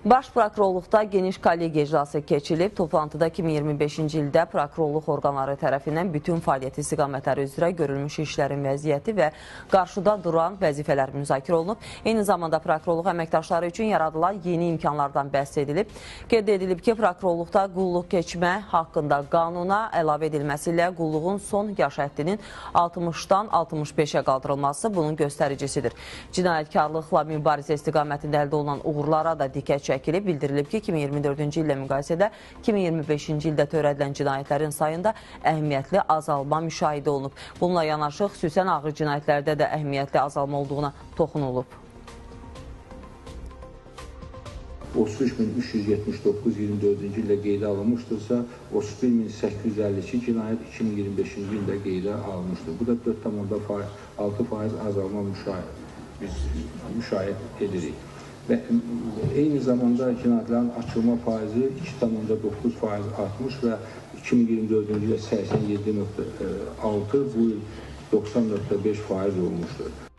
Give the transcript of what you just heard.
Baş prokurorluqda geniş kollegiya iclası keçirilib. Toplantıda 2025-ci ildə prokurorluq orqanları tərəfindən bütün fəaliyyət istiqamətləri üzrə görülmüş işlərin vəziyyəti və qarşıda duran vəzifələr müzakirə olunub. Eyni zamanda prokurorluq əməkdaşları üçün yaradılan yeni imkanlardan bəhs edilib. Qeyd edilib ki, prokurorluqda qulluq keçmə haqqında qanuna əlavə edilməsi ilə qulluğun son yaş həddinin 60-dan 65-ə qaldırılması bunun göstəricisidir. Cinayətkarlıqla mübarizə istiqamətində əldə olunan uğurlara da diqqət çəkilib. Bildirilib ki, 2024-cü illə müqayisədə 2025-ci ildə törədilən cinayətlərin sayında əhəmiyyətli azalma müşahidə olunub. Bununla yanaşı, xüsusən ağır cinayətlərdə də əhəmiyyətli azalma olduğuna toxunulub. 33.379 24-cü ildə qeydə alınmışdırsa, 31.852 cinayət 2025-ci ildə qeydə alınmışdır. Bu da 4,6% azalma müşahidə edirik. Və eyni zamanda cinayətlərin açılma faizi 2,9% artmış və 2024-cü ildə 87,6, bu il 90,5% olmuşdur.